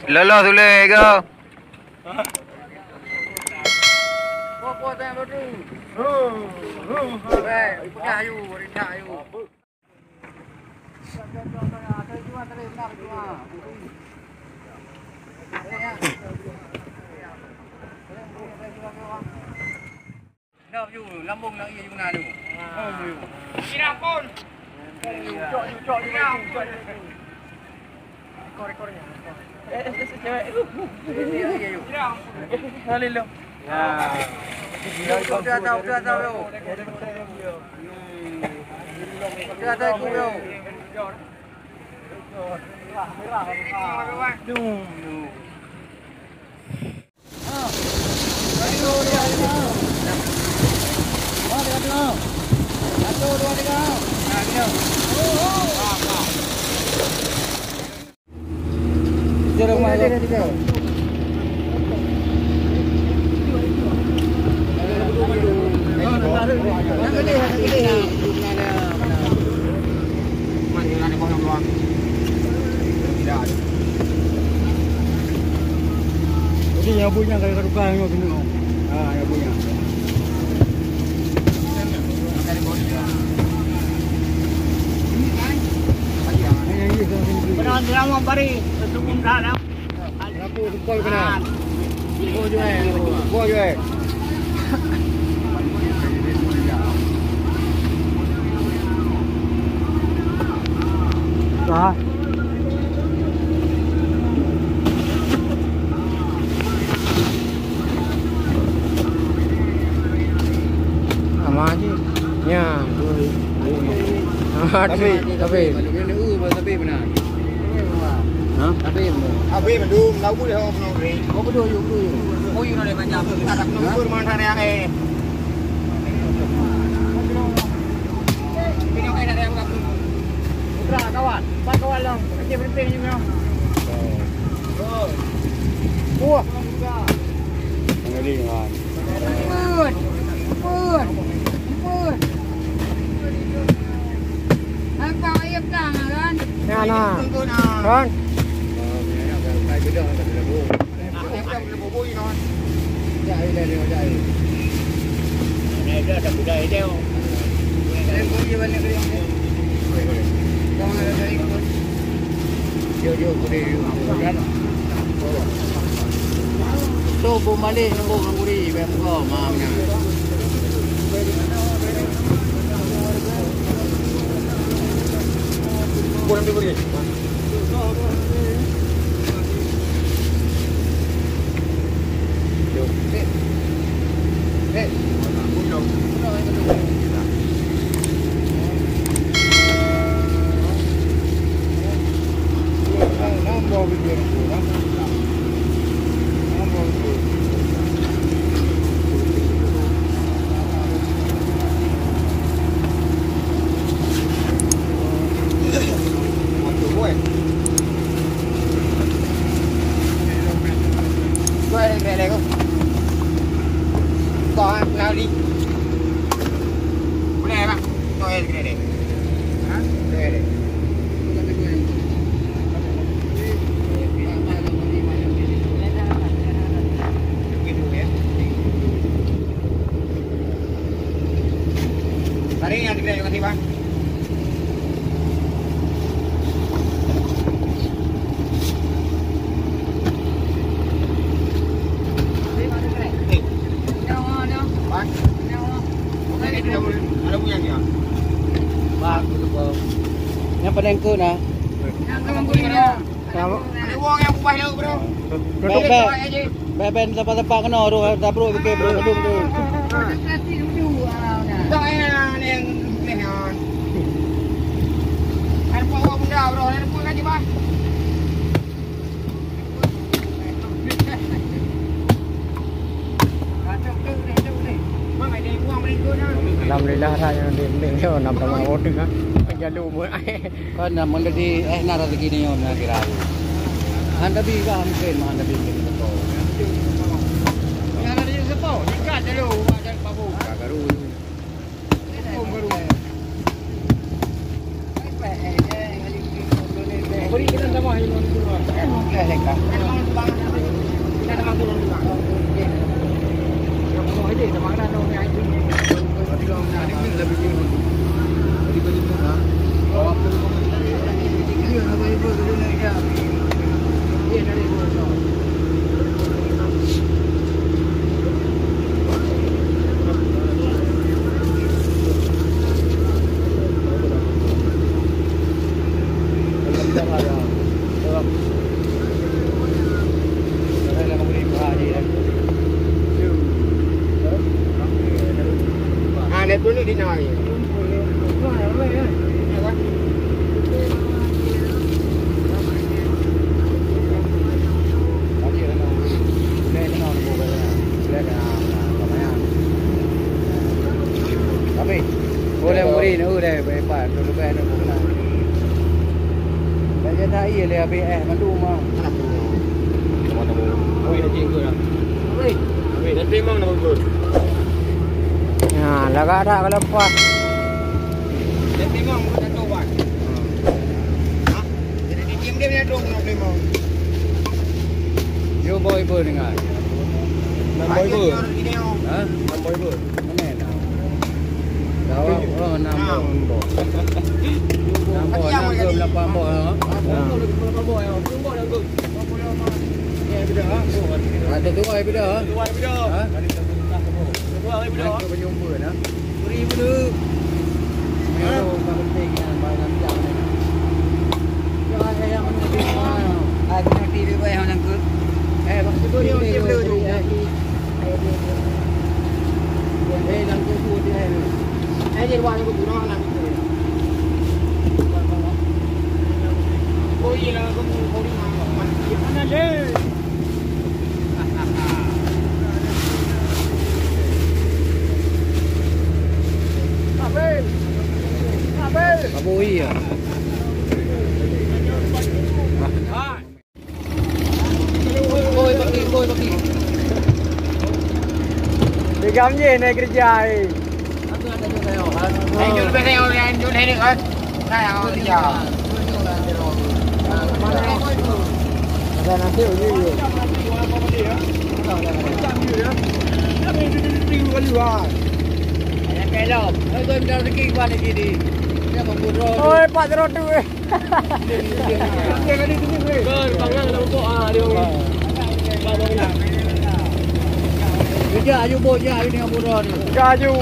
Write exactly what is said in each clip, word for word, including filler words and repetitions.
Lolos ulèe ke? Lambung nak iya juga tu. Kira pun. Ekor-ekornya. Eh, eh, eh, cewek. Iya, iya, iya. Kira. Kali lu. Ya. Udah tahu, udah tahu. Udah tahu, udah. Dum. Jadi, nyang buet nyan ka tukang nyoe keunoe. Ha, nyang buet nyan. Beuna lama bari, sebelum dah. Lampu sempol kena. Boh jue. Boh jue. Dah. Ama ji. Nya. Tapi, tapi. Tapi benar. Ha? Habis mandum, lau buet ho keunoe. Oh, beudôh yue, beudôh yue. Oh, yue noleh macam. Tak ada keunoe beureumah syariah, eh. Putra, kawan. Empat kawan lom. Aceh Berinting ni, no. Wah. Pengering, kawan. Pun. Pun. Pun. Nampak ayam tang, kan? Ya, nah. Kan? Jom, jom, boleh. Tu bom balik, nunggu ngon guri, bayar muka, ma, meunan. Kurang diberi. Tarik yang dekat, kasih, Bang. Yang paling ke nah. Kenapa? Ada wong yang ubah laut, bro. Tutup. Bek, bek. Bek, bek, tempat-tempat kena, bro. Tabro, bro, bro, bro. Tak payah ni yang aneh, ah. Ada buat awak benda, bro. Ada buat kan, Jebah? Alhamdulillah, dah yang di, di, di, enam teman order, kan? Penjalu buat. Kan, na, meunjadi, eh, na rezeki ni, na kira. Han tabi ka mungkin, han tabi mungkin beutôi. Ya, na rezeki beutôi. Ikat dulu, buat dan babu. Baru. Baru. Ah, nak tunjuk di nai. Tapi, boleh muri ni, udah, boleh, Pak. Dulu, Pak, nak buka. Dah jadi, iya, leh, habis, eh, mandum, ah. Mana punya? Mana punya? Habis, dah jenggot, dah. Habis, dah terima, nak buka. Nah, lagak dah kalau puas. Dah terima, buka satu, Pak. Hmm. Ha? Jadi, dia diam, dia punya dong, nak terima. Yo, boy, boy, dengar. Enam boy, boy. Ha? Enam boy, boy. Mana enam? Dah, oh, enam boh. Enam boh, enam boh, lapan boh, ha? Ha. Ada tuai beda, ha? Ha? Tuai beda. Tuai beda. Beri bela. Ni tu, tak penting, ya, barang jam ni. Jangan saya yang menunggu. Ah, kena tidur, eh, orang ke. Eh, maksud tu, dia, dia, dia, dia. Abu iya. Koi baki, koi baki. Digam je naik kerja, eh. Hai, jun lebih naik orang, jun naik kan. Nah, ya. Ada nasi uji. Yang kelom. Hai, kau bilang rezeki kau ni jadi. Dia mau burung. Oi, Pak Terotu, eh. Kejak aju bot, jak aju dengan bodoh ni. Kejak aju.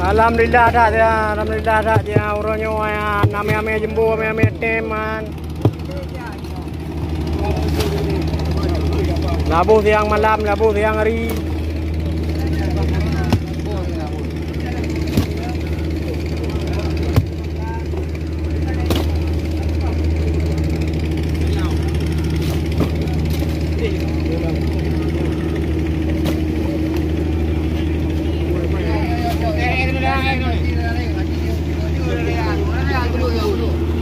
Alhamdulillah that ya, alhamdulillah that ya. Uroe nyoe ya, amé-amé jembu, amé-amé tem man. Laboh siang malam, laboh siang hari.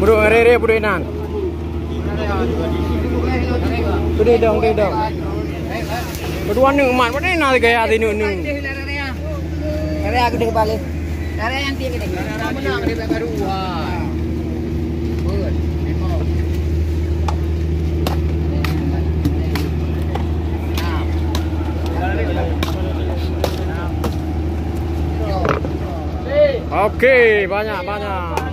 Buruk rere buruk inan. Udah dong, udah dong. Berdua ni umat mana nak gaya hati nu nu. Dari aku dah balik. Dari yang tiga ni. Mana dia baru? Wah. Oke, banyak-banyak.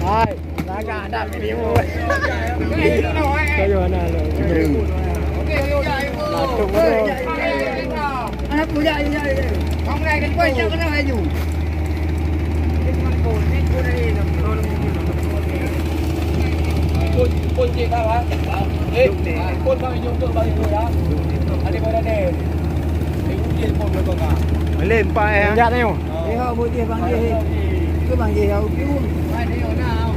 Hai, lagak ada video. Saya mana lo? Latung lo. Anak muda ini, ini. Kamu naik ke depan, jangan kena laju. Pun, pun cik kau, ha? Eh, pun kau jumpa balik tu, ya? Ada pada deh. Eh, uji pun belum kau. Boleh empat, eh, ha? Sekejap tengok. Eh, hok, boleh bang, eh. Ke bang, eh, hok, tu. Hai, dia nak.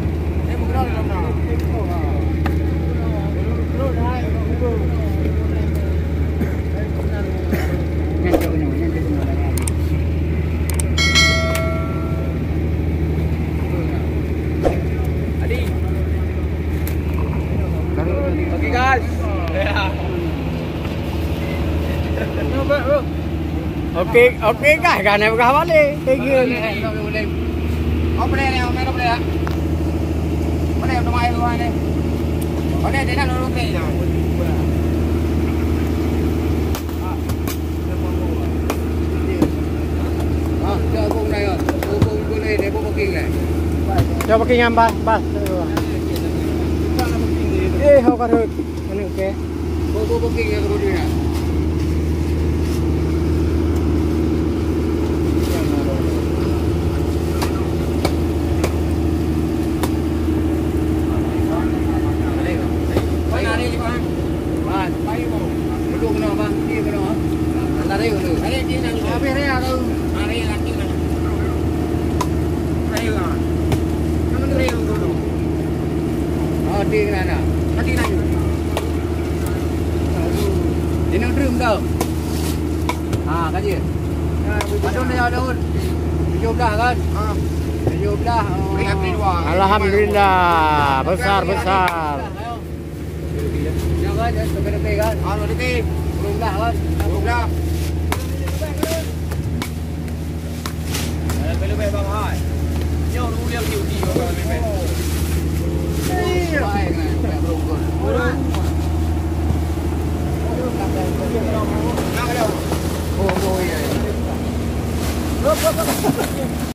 Dia bergerak dalam nak. Oke, guys. Oke, oke, guys, kan, dah peugah balik. Thank you. Apa dia ni? Apa dia? Mana yang rumah air rumah ni? Mana dia nak lurus ni? Cuba booking nyan, bas, bas. Eh, ho ka rhot. Mana, okey. Di Nanggroe tau. Ha, ka jeuet. Padum dah daun? Tujoh blah kan? Ha. Tujoh blah. Oh. Alhamdulillah, besar-besar. Ya kan, ya, sampai dekat kan? Ha, dekat. Sepuluh blah kan? Sepuluh blah.